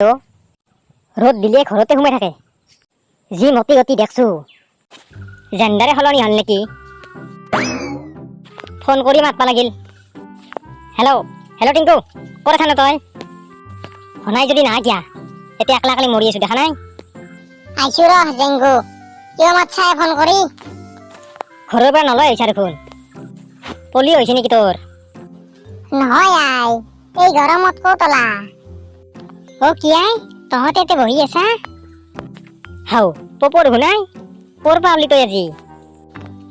অ', ৰ'দ দিলে ঘৰতে সোমাই থাকে। যি মতি গতি দেখছো, জেণ্ডাৰে সলনি হ'ল নেকি? ফোন কৰি মাতবা লাগিল। হেল্ল', হেল্ল' টিংকু, ক'ত আছা ন তই? শুনাই যদি নাই কিয়া, এতিয়া একলা একলি মৰি আছো, দেখা নাই? আইছো ৰহ জেংগু, কিয় মাতছা ফোন কৰি? ঘৰৰ পৰা নলয় আহিছা দেখোন, পলি হৈছে নেকি তোৰ? নহয় আই, এই গৰমত ক'ত ওলা? অ' কি আই, তহঁতে ইয়াতে বহি আছা? হাও পপৰ শুনাই, ক'ৰ পৰা ওলি তই আজি?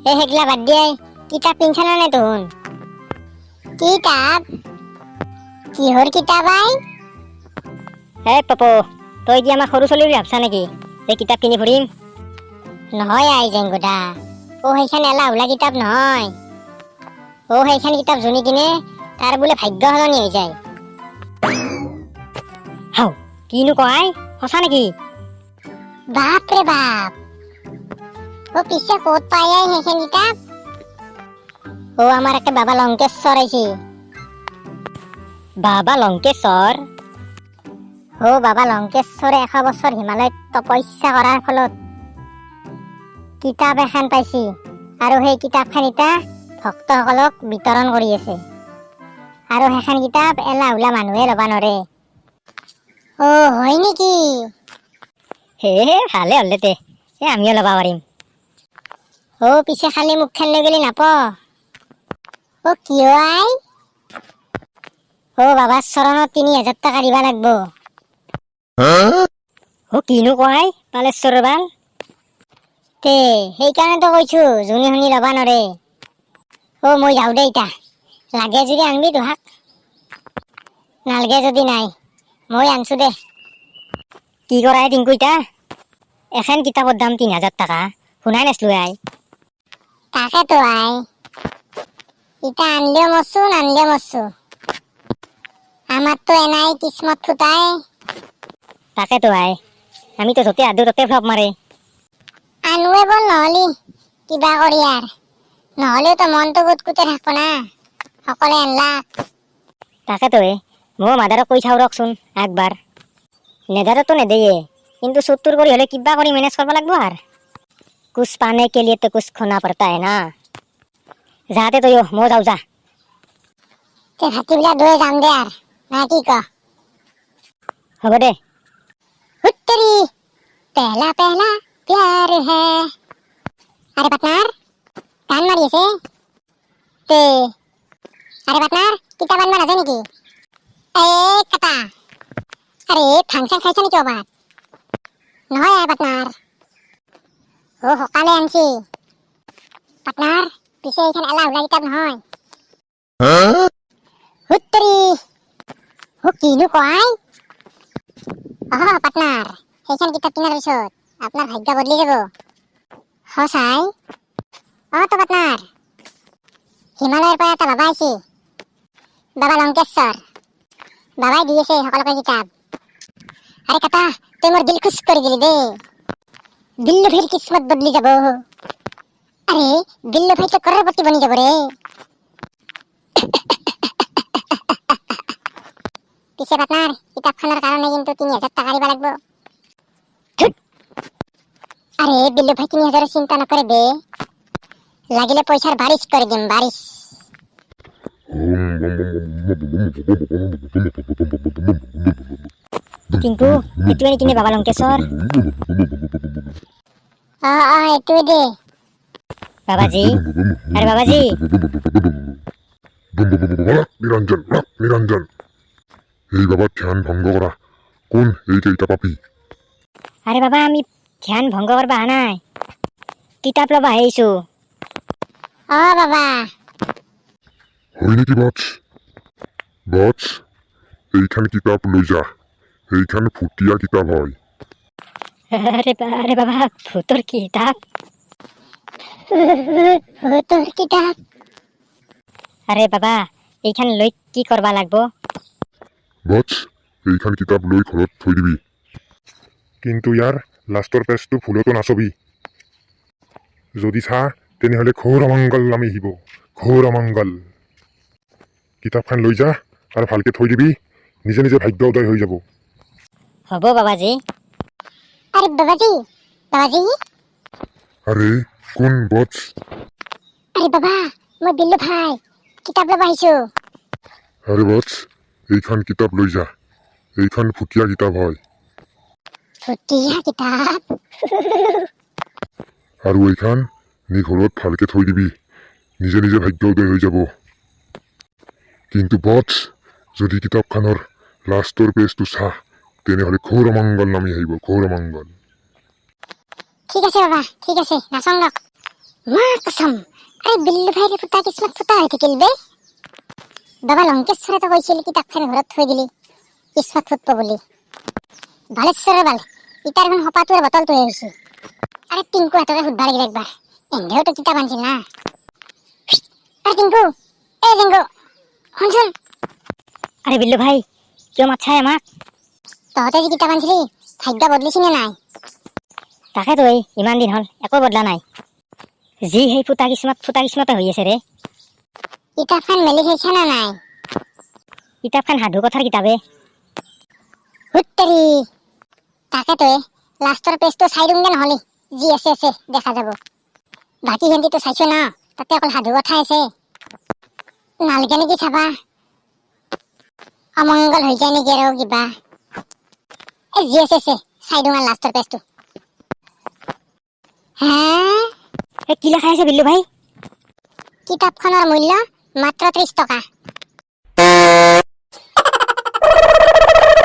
এই সেইগিলা বাদ দিয়ে, কিতাপ কিনছা না নাই তহুন? কিতাপ? কিহৰ কিতাপ আই? হে পপ, তই কি আমাক সৰু ছোৱালী বুলি ভাবছা নেকি যে কিতাপ কিনি ফুৰিম? নহয় আই জেংগুদা, অ' সেইখন এলা হুলা কিতাপ নহয়। অ' সেইখন কিতাপ যোনে কিনে তাৰ বোলে ভাগ্য সলনি হৈ যায়। হাও, কিনো কয়, সঁচা নেকি? বাপ ৰে বাপ, অ' পিছে ক'ত পায় আই সেইখন কিতাপ? অ' আমাৰ একে বাবা লংকেশ্বৰ আহিছে। বাবা লংকেশ্বৰ? অ' বাবা লংকেশ্বৰে 100 বছৰ হিমালয়ত তপস্যা কৰাৰ ফলত কিতাপ এখন পাইছি আৰু সেই কিতাপখন এতিয়া ভক্তসকলক বিতৰণ কৰি আছে আৰু সেইখন কিতাপ এলা হুলা মানুহে ল'ব নোৱাৰে। অ' হয় নেকি? হে ভালে হ'ল দে তে, এই আমিও ল'ব পাৰিম। অ' পিছে খালি মুখখন লৈ গ'লি নাপ। অ' কিয় আই? অ' বাবাৰ চৰণত 3000 টকা দিবা লাগব। অ' কিনো কয়, পালেশ্বৰৰ বাল। তে সেইকাৰণেতো কৈছো যোনে শুনি ল'বা নৰে। অ' মই যাওঁ দে ইতা, লাগে যদি আনবি তোহাক, নালগে যদি নাই, মই আনছো দে। কি কৰা হে টিংকু, ইতা এখান কিতাপৰ দাম 3000 টকা, শুনাই নাছিলো আই। তাকেতো আই, ইতা আনলেও মৰছো, নানলেও মৰছো, আমাৰতো এনাই কিসমত ফুটাই। তাকেতো আই, আমিতো য'তে আদো ততে ফ্লপ মাৰে। আনোৱে বল নহলি কিবা কৰি আৰ, নহ'লেও তো মনটো কুটকুটে থাকব না সকলোৱে আনলাক। তাকেতো হে, ময়ো মাদাৰক কৈ চাওঁ ৰকচোন একবাৰ। নেদাৰতো নেদেয়ে, কিন্তু চুৰ তুৰ কৰি হ'লে কিবা কৰি মেনেজ কৰিব লাগব আৰ। कुछ पाने के लिए तो कुछ खोना पड़ता है ना। যাতে তইও, ময়ো যাওঁ যা। তে ভাটিবেলা দুয়ে যাম দে আৰ, না কি ক? হ'ব দে। হুত্তেৰি, পেহলা পেহলা প্যাৰ হে। আৰে পাৰ্টনাৰ, গান মাৰি আছে তে। আৰে পাৰ্টনাৰ, কিতাপ আনবা নাযায় নেকি? এ কাটা, আৰে ভাং চাং খাইছা নেকি অবাত? নহয় আই পাৰ্টনাৰ। অ' সকালে আনছি পাৰ্টনাৰ, পিছে এইখন এলা হুলা কিতাপ নহয়। হুত্তেৰি, অ' কিনো কয়? অ' পাৰ্টনাৰ, সেইখন কিতাপ কিনাৰ পিছত আপোনাৰ ভাগ্য বদলি যাব। সঁচাই? অ' তো পাৰ্টনাৰ, হিমালয়ৰ পৰা এটা বাবা আহিছে, বাবা লংকেশ্বৰ। বাবাই দি আছে সকলোকে কিতাপ। আৰে কাটা, তই মোৰ দিল খুচ কৰি দিলি দেই। বিল্লু ভাইৰ কিসমত বদলি যাব। আৰে বিল্লু ভাই তো কৰৰপতি বনি যাব ৰে। পিছে পাৰ্টনাৰ, কিতাপখনৰ কাৰণে কিন্তু 3000 টকা দিব লাগিব। ধুত। আৰে বিল্লু ভাই 3000ৰ চিন্তা নকৰে বে, লাগিলে পইচাৰ বাৰিচ কৰি দিম, বাৰিচ। টিংকু, এইটোৱে নেকি নে বাবা লংকেশ্বৰ? অ অ, এইটোৱে দে। বাবাজী, আৰে বাবাজী। নিৰঞ্জন, নিৰঞ্জন, এই বাবাৰ ধ্যান ভংগ কৰা কোন এই কেইটা পাপী? আৰে বাবা, আমি ধ্যান ভংগ কৰিব অহা নাই, কিতাপ ল'ব আহিছো। অ বাবা। হয় নেকি বৎস? বৎস, এইখান কিতাপ লৈ যা, এইখান ভুটীয়া কিতাপ হয়। আৰে বাবা, ভূতৰ কিতাপ? তোৰ কিতাপ। আৰে বাবা, এইখান লৈ কি কৰবা লাগব? বৎস, এইখান কিতাপ লৈ ঘৰত থৈ দিবি, কিন্তু ইয়াৰ লাষ্টৰ পেজটো ভুলতো নাচবি। যদি চা, তেনেহ'লে ঘোৰ অমংগল নামি আহিব, ঘোৰ অমংগল। কিতাপখন লৈ যা আৰু ভালকে থৈ দিবি, নিজে নিজে ভাগ্য উদয় হৈ যাব। হ'ব বাবাজী। আৰে বাবাজী, বাবাজী। আৰে কোন বৎস? আৰে বাবা, মই বিল্লু ভাই, কিতাপ ল'ব আহিছোঁ। আৰে বৎস, এইখন কিতাপ লৈ যা। এইখন ভুটীয়া কিতাপ হয়। ভুটীয়া কিতাপ? আৰু এইখন নি ঘৰত ভালকে থৈ দিবি, নিজে নিজে ভাগ্য উদয় হৈ যাব। কিন্তু বৎস, যদি কিতাপখনৰ লাষ্টৰ পেজটো চা, তেনেহ'লে ঘোৰ অমংগল নামি আহিব, ঘোৰ অমংগল। ঠিক আছে বাবা, ঠিক আছে, নাচাং ৰক। মা কচম, আৰে বিল্লু ভাইৰ ফুটা কিস্মত ফুটা হৈ থাকিল বে। বাবা লংকেশ্বৰেতো কৈছিল কিতাপখন ঘৰত থৈ দিলি কিস্মত ফুটব বুলি। বালেশ্বৰৰ বাল, ইটাৰ এখন সপাটোৰ বটলটোহে হৈছে। আৰে টিংকুহঁতকে সুধবা লাগিল একবাৰ, এন্ধেওতো কিতাপ আনছিল না। আৰে টিংকু, এ টিংকু, শুনচোন। আৰে বিল্লু ভাই, কিয় মাতছাই আমাক? তহঁতে যে কিতাপ আনছিলি, ভাগ্য বদলিছি নে নাই? তাকেতো, এই ইমান দিন হ'ল একো বদলা নাই। যি সেই ফুটা কিস্মত ফুটা কিস্মতে হৈ আছে ৰে। কিতাপখন মেলি চাইছা নে নাই? কিতাপখন সাধু কথাৰ কিতাপে। হুত্তেৰি, তাকেতো, লাষ্টৰ পেজটো চাই দিওঁগে নহ'লে, যি আছে আছে, দেখা যাব। বাকী সেন্তিটো চাইছো ন, তাতে অকল সাধু কথা আছে। নালগে নেকি চাবা? অমংগল হৈ যায় নেকি আৰু কিবা। এই যি আছে আছে, চাই দিওঁ আৰু লাষ্টৰ পেজটো। হে? এই কি লেখা আছে বিল্লু ভাই? কিতাপখনৰ মূল্য মাত্ৰ 30 টকা।